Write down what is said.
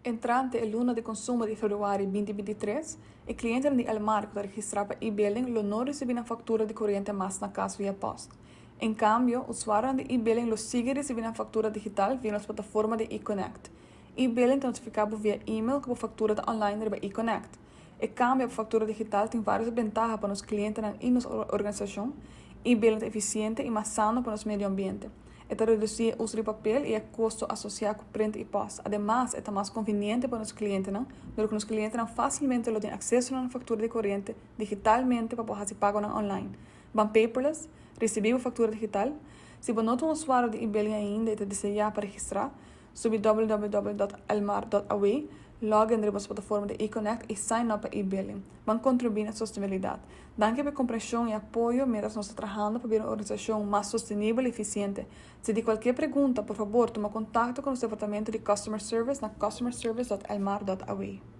Entrante e luna di konsumo di febrüari 2023, e klientenan di Elmar ku ta registrá pa e-billing lo no risibí nan faktura di koriente mas na kas via pòst. En kambio, usuarionan di e-billing lo sigui risibí nan faktura digital via nos plataforma di eConnect. E-billing ta notifiká bo via email ku bo faktura ta online riba eConnect. E kambio pa faktura digital tin vários bentaha pa nos klientenan i nos organisashon. E-billing ta efisiente i mas sano pa nos medio ambiente. E ta redusí e uso di papel i e kosto asosiá ku print i pòst. Ademas, e ta mas konviniente pa nos klientenan, dor ku nos klientenan fásilmente lo tin akseso na nan faktura di koriente digitalmente pa por hasi pagonan online. Ban paperless, risibí bo faktura digital. Si bo no ta un usuario di e-billing ainda i ta deseá pa registrá, Subi www.elmar.aw, login riba nos plataforma di eConnect i sign up pa e-billing. Ban kontribuí na sostenibilidat. Danki pa e komprenshon i apoyo miéntras nos ta trahando pa bira un organisashon mas sostenibel i efisiente. Si tin kualkier pregunta, por fabor tuma kontakto ku nos departamento di Customer Service na customerservice.elmar.aw.